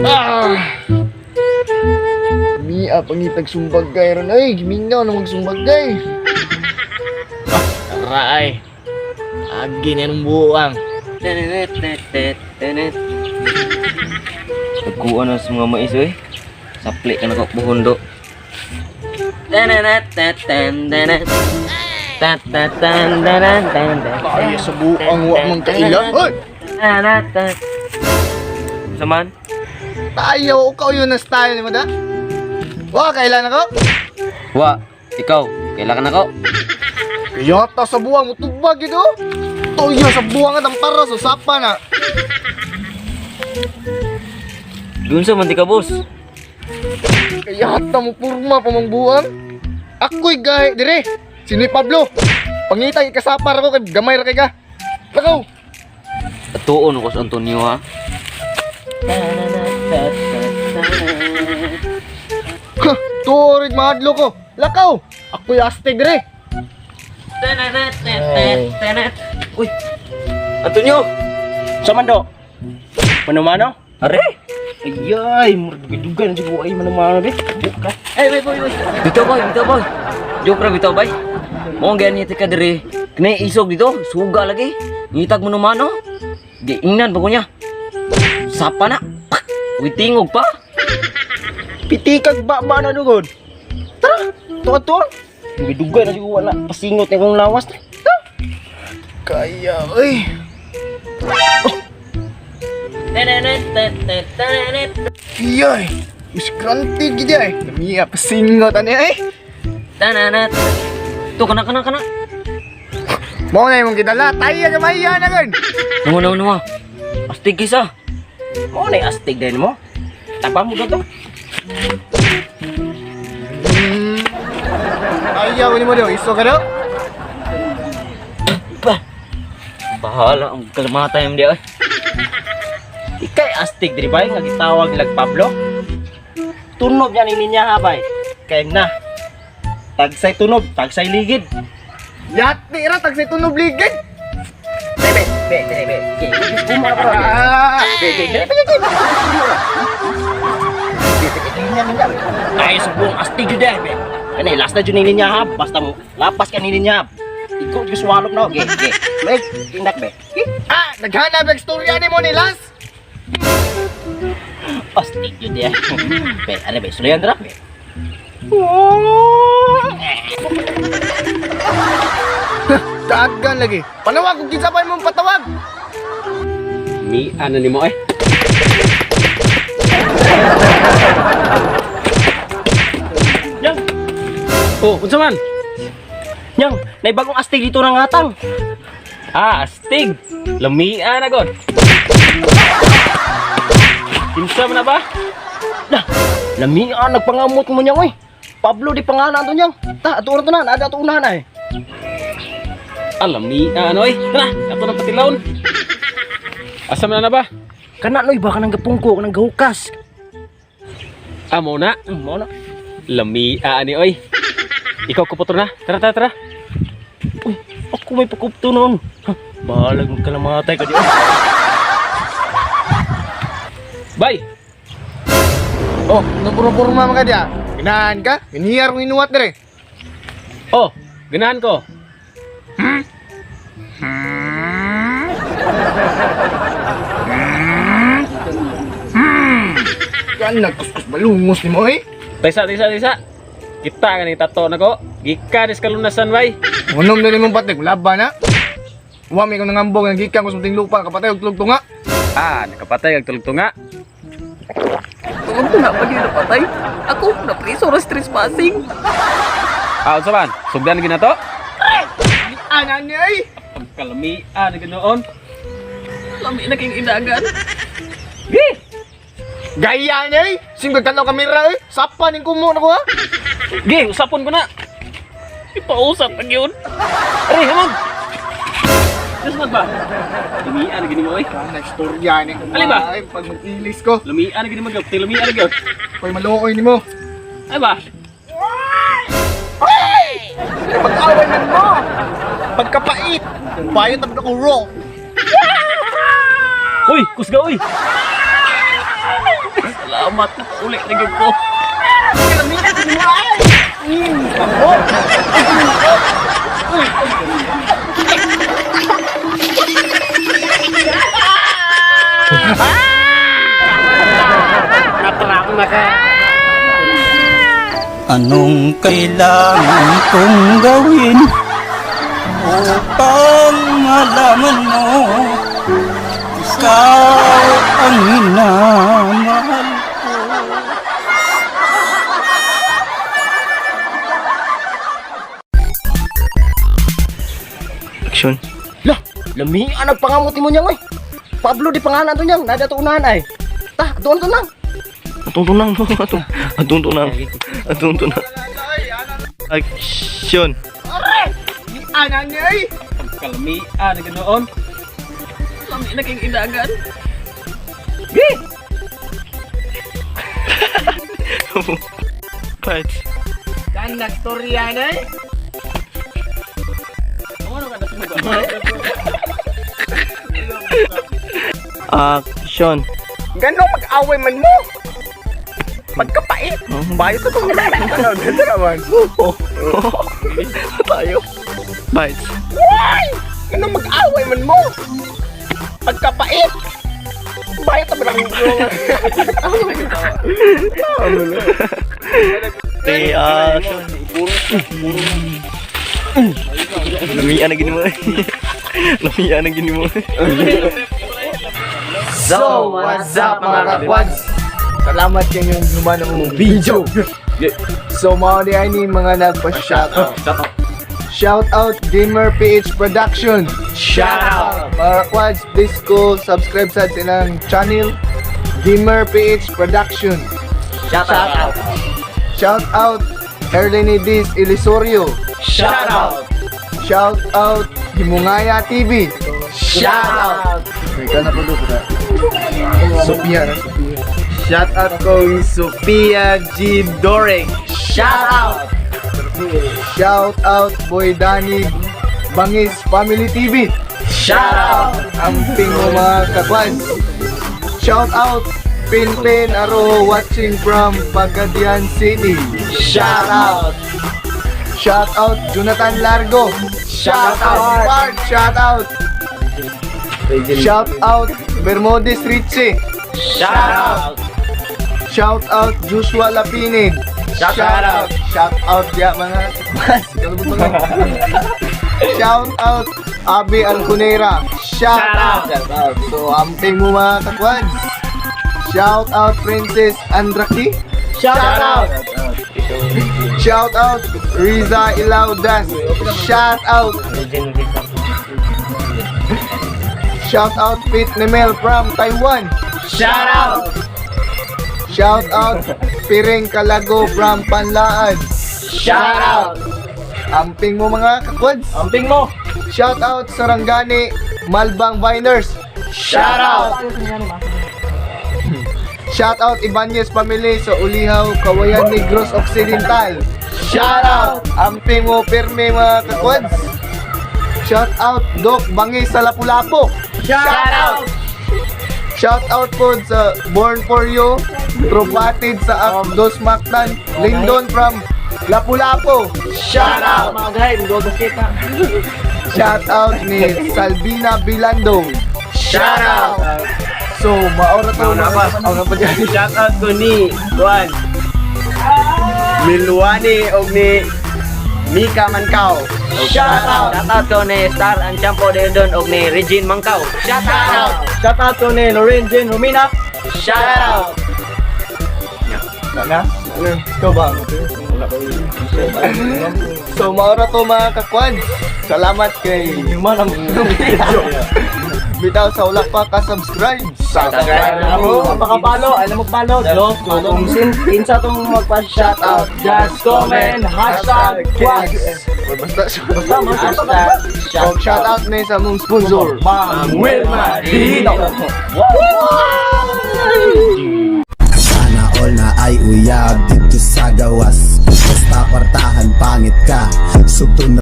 Ah! Mia, pangitag sumbagay ron. Ay, gimingaw na magsumbagay. Ah, tara ay. Agi na ng buwang. Nagkuha na sa mga mais oy. Sapli ka na ko buhundo. Kaya sa buwang wa mang kaila. Hoy! Saman? Tayo, ikaw yun na style mo da? Wa, kailan ako? Wa, ikaw, kailangan ako. Kaya ta sa buwang mo tubag ito. Toyo sa buwang at ang para sa sapa na. Doon sa man di ka, boss. Kaya ta mo purma pa mang buwang. Ako'y gahi dire. Sino'y Pablo? Pangitang ikasapar ako kay gamay ra kay ka. Lakaw! Atuon ko sa Antonio ha. Ha, turig mahadlo ko. Lakaw! Ako'y astig dire. Uy! Antonio! Sa man do? Mano-mano? Are! Ayay, murag dugay na siguro ay mano-mano be. Buka. Ay, boy, boy, boy. Bitaw boy, bitaw boy. Joke ra bitaw bay. Mo gani ka dire. Kanay isog dito, suga lagi. Ngitag mo mano. Giingnan pa ko niya. Sapa na. Pak! Uy, tingog pa. Pitikag ba ba na dugod? Tara, tuwa-tuwa. Dugay na siguro wala pasingot na akong lawas. Kaya, ay. Iyay! Iskrantig gid ay. Namiya pasingot ani ay. Tananat. To kana kana kana. Mao na imong gidala, tayo gamay na gud. Nuwa nuwa nuwa. Astig kisa. Mo na astig din mo. Tapa mo to. Ayaw ni mo daw, iso ka daw. Ba. Bahala ang kalamatay mo di ay. Ikay astig diri bay nga gitawag nilag Pablo. Tunob niya ni niya ha bay. Kay na. Tagsay tunob, tagsay ligid. Yati ra tag sa tunob ligid. Bebe, be, be, be. Kuma na karon. Ah! Ay, subong astig jud eh, be. Kani last na jud ni niya ha, basta mo lapas ka ni niya. Ikaw jud swalok na, ge, ge. Meg, tindak be. Ah, naghanap ang storya ni mo ni Lance. Astig jud eh. Be, ano be, sulayan dra be. Dagan lagi. Panawag kung kinsa pa imong patawag. Mi ano nimo eh? Yang, Oh, unsa man? yang, nay bagong astig dito ng hatang. Ah, astig. Lamia na god. Kinsa man na ba? Lah, lamian nagpangamot mo niyang oy. Pablo di pangalan to niyang. Ta, ato na to na, naada ato unahan ay. Ah, lamia ano eh. Tara, ato nang patilawon. Asa man na ba? Kana noy baka nang gapungko kanang gahukas. Ah, mo na. Mo na. Lamia ani oy. Ikaw kupotro na. Tara, tara, tara. Uy, ako may pakupto noon. Ha, bahalag magkalamatay ka di. Bye. Oh, nagpuro-purma man ka diya. Ganahan ka? Ginhiyar kong inuwat dire. Oh, ganahan ko. Kan nagkuskus balungos ni mo eh. Taysa, taysa, taysa. Kita ka ni tato nako. Gikan is kalunasan bay. Unom na nimong patik, laban na. Wa may kong nangambong ang gikan ko sa ting lupa kapatay og tulog tunga. Ah, nakapatay ang tulog tunga. Tungod na pag yun napatay. Ako, napriso ra trespassing. Ah, unsa man? Sugdan gina to? Ana ni ay. Pagkalamia na ginoon. Lami na king idagan. Gi! Gaya ni ay. Sing kalaw kamera eh. Sapa ning kumo na ko ha. Gi, usapon ko na. Ipausap ang yun. Are, hamog. Diyos man ba? Lumian na gini mo eh. Ana istorya ni. Ali ba? Ay, pag mag-ilis ko, Lumian na gini mo gyud. Lumian na gyud. koy maluoy nimo. Ay ba? Pag-away man mo. Pagkapait. Bayot ang ako raw. Uy, kusga uy. Salamat, nakauli na gyud ko. Anong kailangan kong gawin upang malaman mo ikaw ang minamahal ko? Action. Lah, lamian ang pangamot mo niyang oy. Pablo di pangalan to niyang, nada to unahan ay. Ta, doon to lang. Atong tunang no. Atong atong tunang. Atong tunang. Action. Ana niya ay. Kalamian na ganoon. Lami na kayong idagan. Right. Kan nagstorya na eh. Action. Gano mag-away man mo. Pagkapait. Bayo ka tong ano, dito naman. Tayo. Bites. Why? Gano mag-away man mo. Pagkapait. Bayo ka ba lang? Okay, action. Lamian na gini mo. Lamian na gini mo. So, what's up, mga kakwads? Salamat kayong gumawa ng video. So, mga di ay ni mga nagpa-shoutout. Shout out Gamer PH Production. Shout out! Mga kakwads, please go subscribe sa silang channel Gamer PH Production. Shout out! Shout out Erlenidis Elisorio. Shout out! Shout out Himungaya TV. Shout out! Ikaw na po doon. Sophia na Sophia. Shout out kong Sophia G. Doreng. Shout out! Shout out Boy Danny Bangis Family TV. Shout out! Amping mo mga kakwan. Shout out Pinpin Aro watching from Pagadian City. Shout out! Shout out Jonathan Largo. Shout out! Park, shout out. Shout out Bermudez Ritchie. Shout out! Shout out Joshua Lapinid. Shout out. Shout out ya mga mas. Shout out Abi Alcunera. Shout out. So amping mo mga kakwads. Shout out Princess Andraki. Shout out! Shout out Riza Ilaudas. Shout out. Shout out Pete Nemel from Taiwan. Shout out! Shout out Piring Kalago from Panlaan. Shout out! Amping mo mga kakwads. Amping mo. Shout out Sarangani Malbang Viners. Shout out! Shout out Ibanez Family sa Ulihaw, Kawayan Negros Occidental. Shout out! Amping mo pirmi mga kakwads. Shout out Doc Bangis sa Lapu-Lapu. Shout out! Shout out po sa Born For You, Tropatid sa Abdos Mactan, Lindon from Lapu-Lapu. Shout out! Mga gahay, mga kita. Shout out ni Salvina Bilando. Shout out! So, maora to. Mauna pa. Mauna pa dyan. Shout out ko ni Juan. Milwani og ni Mika Mancao. Shout out! Shout out ko ni Star and Champo Deldon og ni Regine Mangkaw. Shout out! Shout out ko ni Loren Jane Romina. Shout out! Na? Ano? Ikaw ba? So, maora to mga kakwan. Salamat kay Human ang Bitaw sa wala pa ka-subscribe. Subscribe na mo. Makapalo, alam mo palo. Jo, kung sin kinsa tong magpa-shout out, just comment #quads. Basta, Basta basta. hashtag Shout out na sa mong sponsor. Ma'am Wilma Dino. Sana all na ay uyab dito sa gawas. Basta kwartahan pangit ka. Sugto na